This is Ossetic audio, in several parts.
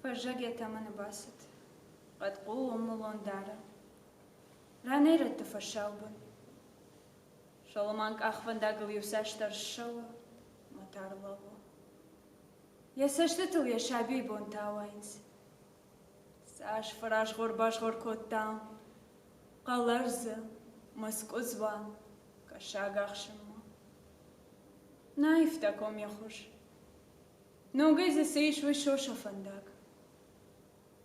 Фӕззӕг йӕ тӕмӕны бацыд. Хъӕдкъул уым-мулон дары. Ранӕй-рӕтты фӕсаубын. Соломан къахвӕндагыл иуцасдӕр ссӕуы ӕмӕ та ӕрлӕууы. Йӕ цӕстытыл йӕ сабийы бонтӕ ауайынц. Цас фӕразгъор-базгъор кодта хъӕлӕрдзы, мӕцкъуыдзуан, кӕсаг ахсынмӕ. Нӕ аивта ком йӕ хуыз. Ногӕй дзы цы ис, уый сосӕ фӕндаг.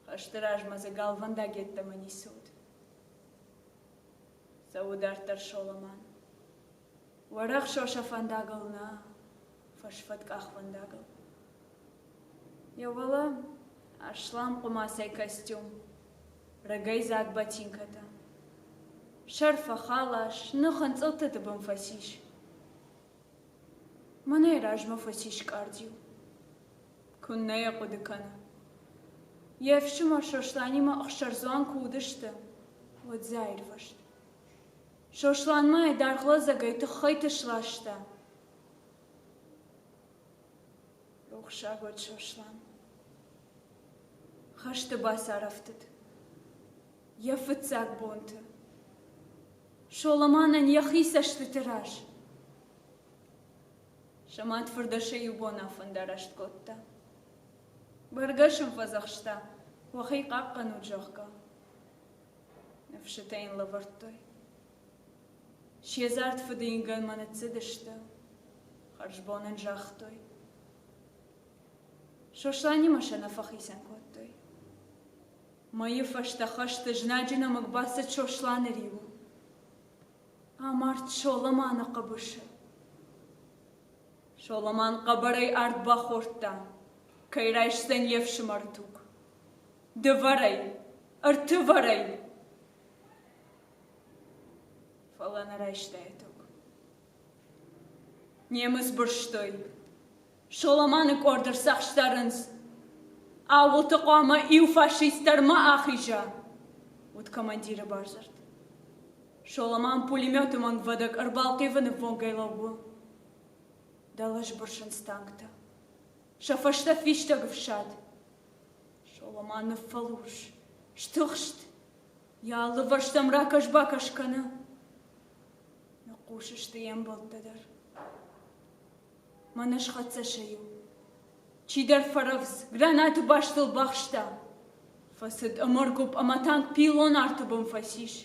Хӕсты размӕ дзы галвӕндаг йеддӕмӕ ницы уыд. Цӕуы дарддӕр Соломан. Уӕрӕх сосӕ фӕндагыл нӕ, фӕсфӕд къахвӕндагыл. Йӕ уӕлӕ аслам хъуымацӕй костюм, рагӕйдзаг ботинкӕтӕ. Сӕр фӕхалас, ных ӕнцъылдтыты бын фӕцис. Мӕнӕй размӕ фӕцис къардиу. Куыннӕ йӕ хъуыды кӕны. Йе фсымӕр Сосланимӕ ӕхсӕрдзуан куы уыдысты, уӕд дзы аирвӕзт. Сослан ма йӕ даргъ лӕдзӕгӕй тыххӕйты сласта. Рухсаг уӕд Сослан. Хӕсты бацарӕфтыд. Йӕ фыццаг бонты. Соломанӕн йӕхи цӕстыты раз. Сӕ мад фырдӕсӕй иу бон афӕндараст кодта. Бӕргӕ сын фӕдзӕхста, уӕхи хъахъхъӕнут, зӕгъгӕ. Ныфсытӕ йын лӕвӕрдтой. Се дзард фыды ингӕнмӕ ныццыдысты, хӕрзбон ын загътой. Сосланимӕ сӕ нӕ фӕхицӕн кодтой. Мӕйы фӕстӕ хӕсты знаджы нӕмыг бацыд Сосланы риуы. Амард Соломаны хъӕбысы. Соломан хъӕбӕрӕй ард бахордта, кӕй райсдзӕн йе фсымӕры туг. Дывӕрӕй, ӕртывӕрӕй. Фӕлӕ нӕ райста йӕ туг. Немыц бырстой. Соломаны къорд ӕрцахстарынц. Ауылты хъуамӕ иу фашист дӕр ма ахиза, уыд командиры бардзырд. Соломан пулеметы мӕнгвӕдӕг ӕрбалхъивыны ввонгӕй лӕууы. Дӕлӕ сбырсынц танктӕ. Сӕ фӕстӕ фистӕг ӕфсад. Соломан ныффӕлурс, стыхст, йӕ алывӕрстӕм ракӕс-бакӕс кӕны. Ныхъхъус сты йе мбӕлттӕ дӕр. Мӕнӕ схӕццӕ сӕ иу. Чидӕр фӕрӕвдз, гранаты бастыл бахста. Фӕцыд ӕмӕргуыпп ӕмӕ танк пиллон арты бын фӕцис.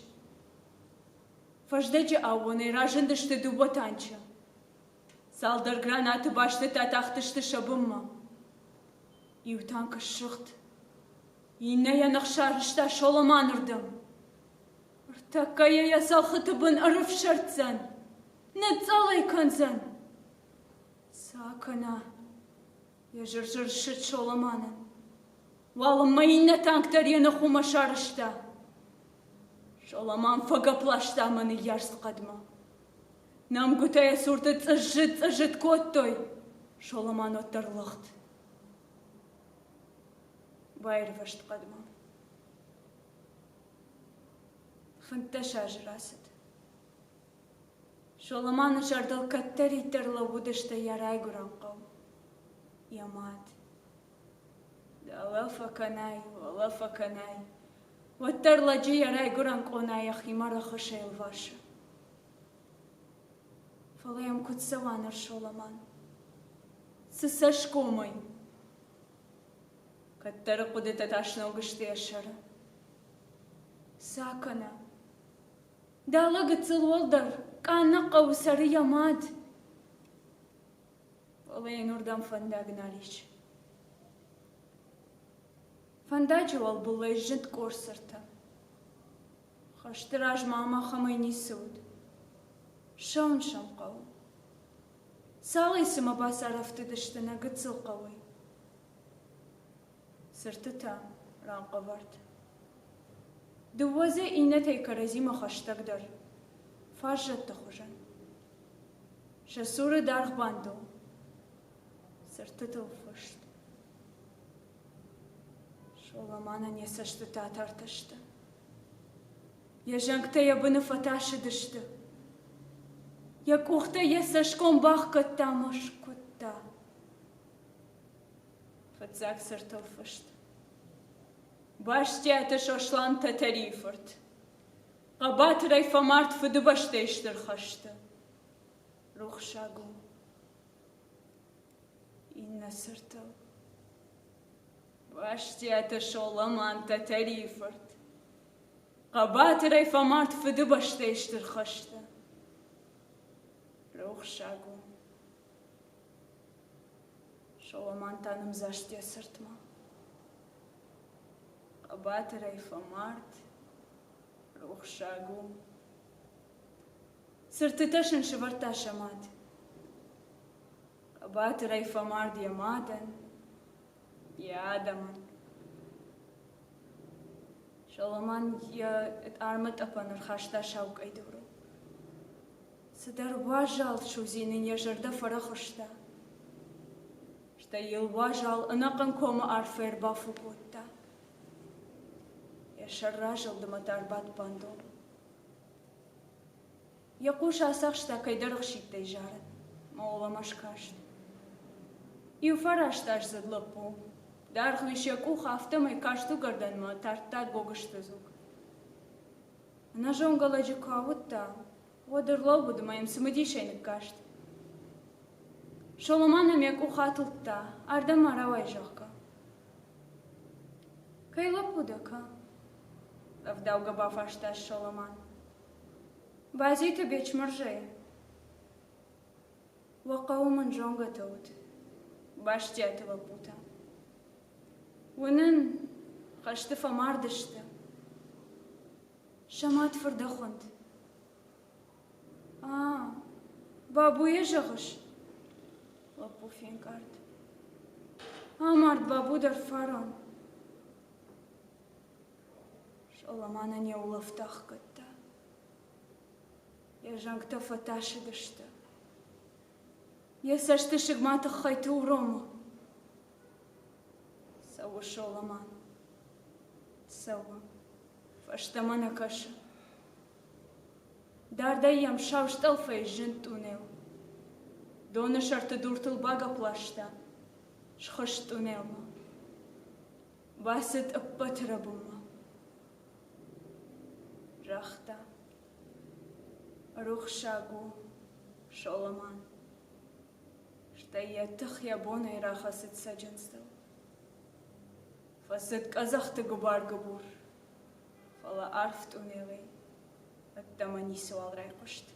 Фӕздӕджы аууонӕй разындысты дыууӕ танчы. Цалдӕр гранаты бӕстытӕ тахтысты сӕ бынмӕ. Иу танк ссыгъд, иннӕ йӕ ных сарӕзта Соломанырдӕм. Ӕртӕккӕ йӕ йӕ цӕлхыты бын ӕрыфсӕрддзӕн, ныцъцъӕл ӕй кӕндзӕн. Цы акӕна? Йӕ зыр-зыр ссыд Соломанӕн. Уалынмӕ иннӕ танк дӕр йӕ ных уымӕ сарӕзта. Соломан фӕгӕпп ласта ӕмӕ ныййарц хъӕдмӕ. Нӕмгуытӕ йӕ цурты цъыззыд-цъыззыд кодтой. Соломан уӕддӕр лыгъд. Баирвӕзт хъӕдмӕ. 15 азы рацыд. Соломаны зӕрдыл кӕддӕриддӕр лӕууыдысты йӕ райгуырӕн хъӕу, йӕ мад. Дӕлӕ фӕкӕнай, уӕлӕ фӕкӕнай, уӕддӕр лӕджы йӕ райгуырӕн къона йӕхимӕ рӕхысӕй ӕлвасы. Фӕлӕ йӕм куыд цӕуа ныр Соломан? Цы цӕсгомӕй? Кӕддӕры хъуыдытӕ та сног сты йӕ сӕры. Цы акӕна? Дӕлӕ гыццыл уӕлдӕр, къаннӕг хъӕуы цӕры йӕ мад. Фӕлӕ йын уырдӕм фӕндаг нал ис. Фӕндаджы уӕлбылӕй зынд къорсыртӕ. Хӕсты размӕ ам ахӕмӕй ницы уыд. Ссӕуын сӕм хъӕуы. Цалӕй цымӕ бацарӕфтыдысты нӕ гыццыл хъӕуӕй? Цыртытӕ, рӕнхъӕвӕрд. Дыууӕ дзы иннӕтӕй кӕрӕдзимӕ хӕстӕгдӕр, фаззӕтты хуызӕн. Сӕ цуры даргъ бандон, цыртытыл фыст. Соломанӕн йӕ цӕстытӕ атартӕ сты. Йӕ зӕнгтӕ йӕ быны фӕтасыдысты. Йӕ къухтӕ йӕ цӕсгом бахгӕдта ӕмӕ скуыдта. Фыццаг цыртыл фыст. Бастиаты Сослан Тӕтӕрийы фырт. Хъӕбатырӕй фӕмард Фыдыбӕстӕйы Стыр хӕсты. Рухсаг у. Иннӕ цыртыл. Бастиаты Соломан Тӕтӕрийы фырт. Хъӕбатырӕй фӕмард Фыдыбӕстӕйы Стыр хӕсты. Рухсаг у. Соломан та нымдзаст йӕ цыртмӕ. Хъӕбатырӕй фӕмард, рухсаг у. Цыртытӕ сын сӕвӕрдта сӕ мад. Хъӕбатырӕй фӕмард йӕ мадӕн, йӕ адӕмӕн. Соломан йӕ армы тъӕпӕн ӕрхаста сау къӕйдурыл. Цыдӕр уазал судзин ын йӕ зӕрдӕ фӕрӕхуыста. Стӕй йыл уазал ӕнӕхъӕн комы арфӕ ӕрбафу кодта. Йӕ сӕр разылд ӕмӕ та ӕрбадт бандоныл. Йӕ хъус ацахста кӕйдӕр ӕхситтӕй зарын. Мӕ скаст. Иу фарастаздзыд лӕппу, даргъ уис йӕ къух, афтӕмӕй каст уыгӕрдӕнмӕ тардта гогызты дзуг. Ӕнӕзонгӕ лӕджы куы ауыдта, уӕд ӕрлӕууыд ӕмӕ йӕм цымыдисӕй ныккаст. Соломан ӕм йӕ къух атылдта, ардӕм ма рауай, зӕгъгӕ. Кӕй лӕппу дӕ, кӕ? рӕвдаугӕ бафарста Соломан. Базиты Бечмырзӕйы. Уӕ хъӕуы мын зонгӕтӕ уыд, Бастиаты лӕппутӕ. Уынын, хӕсты фӕмард сты. Сӕ мад фырдӕхуынд. А, Бабуйӕ зӕгъыс? Лӕппу фенкъард. Амард Бабу дӕр фарон. Соломанӕн йӕ улӕфт ӕхгӕдта. Йӕ зӕнгтӕ фӕтасыдысты. Йӕ цӕстысыг ма тыххӕйты уромы. Цӕуы Соломан. Цӕуы. Фӕстӕмӕ нӕ кӕсы. Дардӕй йӕм сау стъӕлфӕй зынд тъунел. Доны сӕрты дуртыл багӕпп ласта, схызт тъунелмӕ. Бацыд ӕппӕты рӕбынмӕ. Загъта: Рухсаг у, Соломан. Стӕй йӕ тых йӕ бонӕй рахӕцыд цӕджындзтыл. Фӕцыд къӕдзӕхты гуыбар-гуыбур, фӕлӕ арф тъунелӕй ӕддӕмӕ ницыуал райхъуыст.